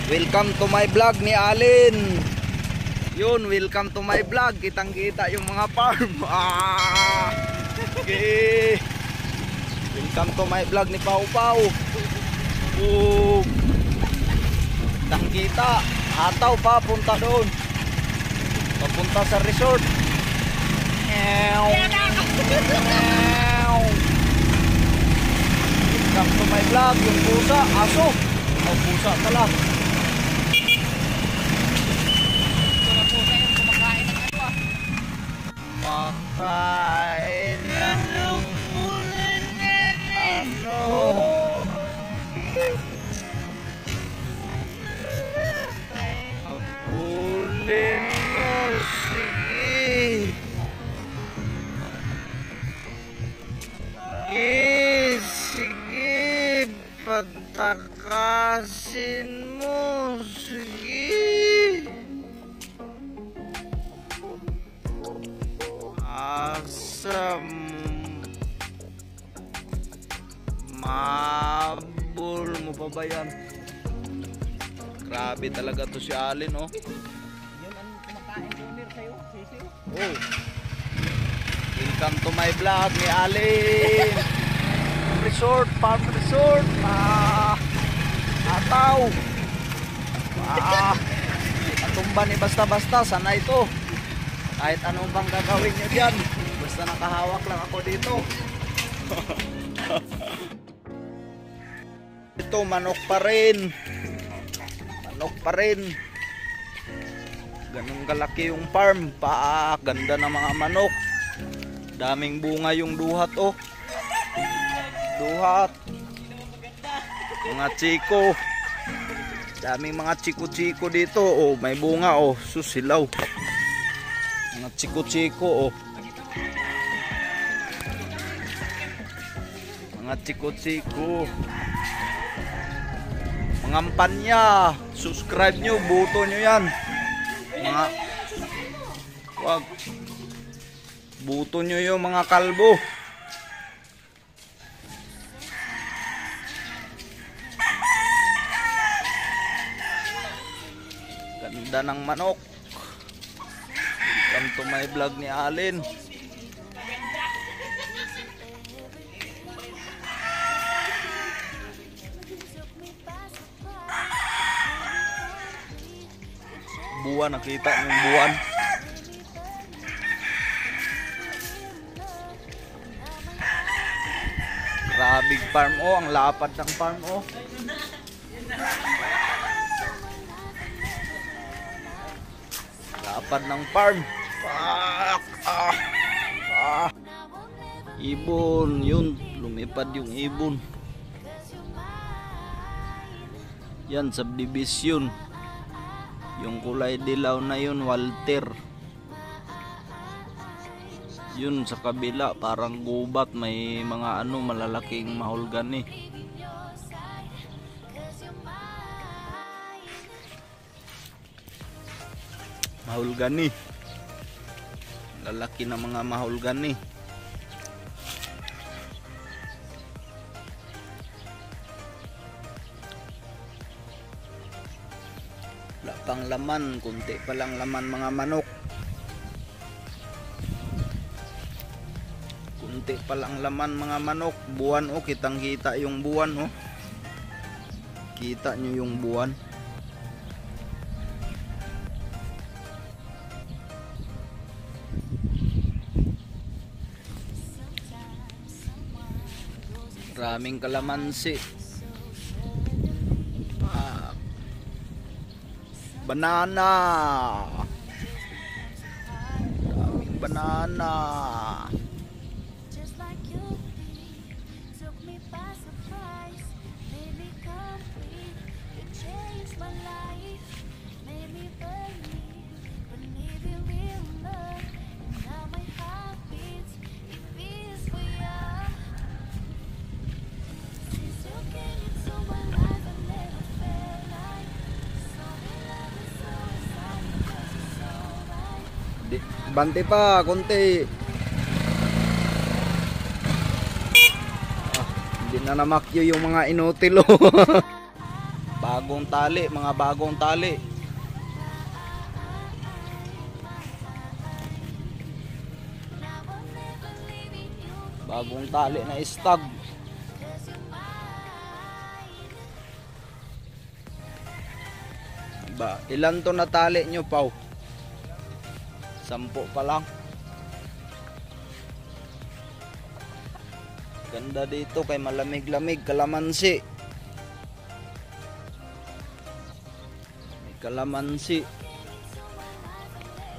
Welcome to my vlog ni Alin. Yun, welcome to my vlog. Kitang kita yung mga farm. Ah! Okay. Welcome to my vlog ni Pau Pau. Boom. Kitang kita. Ataw pa, punta doon. Papunta sa resort. Meow. Meow. Welcome to my vlog. Yung pusa, aso. Oh, pusa pala. Pakain ng ano. Habulin mo, sige. Sige, sige, patakasin mo, sige. Asa mabul mo pa ba yan? Grabe talaga to si Alin, oh. Yun ang kumakain owner sa'yo, sisiw. Oh. Welcome to my vlog ni Alin. Resort, farm resort. Ah, ataw. Ah, atumba ni basta-basta, sana ito. Kahit anong bang gagawin nyo dyan, basta nakahawak lang ako dito. Ito, manok pa rin. Manok pa rin. Ganun kalaki yung farm. Paa, ganda ng mga manok. Daming bunga yung duhat, oh. Duhat. Mga chiko. Daming mga chiko-chiko dito. Oh, may bunga, oh. Susilaw. Mga chiko-chiko, oh. Mga chiko-chiko. Mga ampanya. Subscribe nyo, buto nyo yan. Mga wag. Buto nyo yung mga kalbo. Ganda ng manok. Welcome to my vlog ni Alin. Buwan, nakita yung buwan. Grabing farm, oh, ang lapad ng farm, oh. Lapad ng farm. Pak, ah, ah. Ibon, yun, lumipad yung ibon. Yan, subdivision. Yung kulay dilaw na yun, Walter. Yun sa kabila, parang gubat, may mga ano, malalaking mahulgani. Mahulgani. Lalaki na mga mahulgani. Wala pang laman, kunti pa lang laman mga manok. Kunti pa lang laman mga manok. Buwan, oh, kitang kita yung buwan, oh. Kita nyo yung buwan. Maraming kalamansi. Banana. Daming banana. Bante pa, konti. Ah, hindi na namakyo yung mga inutil, oh. Bagong tali, mga bagong tali. Bagong tali na stag. Ba, ilan to natali nyo, Pau? 10 pa lang. Ganda dito kay malamig-lamig, kalamansi. May kalamansi.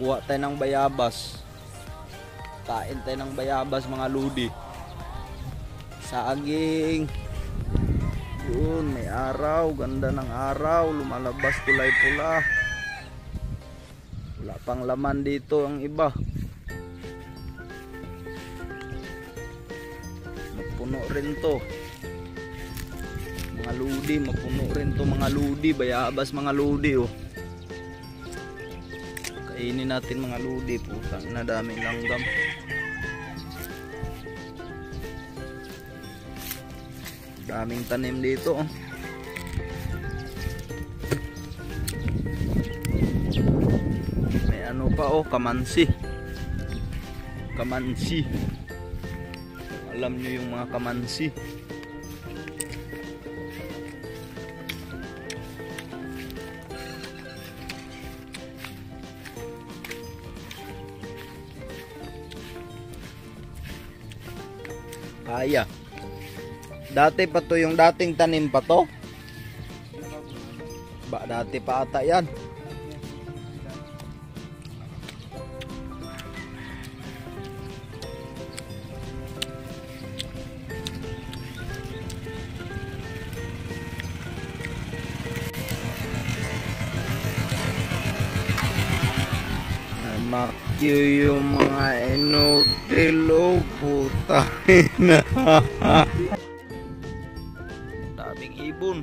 Kuha tayo ng bayabas. Kain tayo ng bayabas, mga ludi. Saging. Yun, may araw. Ganda ng araw. Lumalabas kulay pula. Wala pang laman dito ang iba. Mapuno rin to. Mga ludi, mapuno rin to mga ludi. Bayabas mga ludi, oh. Kainin natin mga ludi. Putang na, daming langgam. Daming tanim dito, oh. May ano pa, oh, kamansi. Kamansi. Alam nyo yung mga kamansi. Kaya. Dati pa to, yung dating tanim pa to. Ba, dati pa ata yan. Makyu yung mga inutil, oh, puta ina. Daming ibon.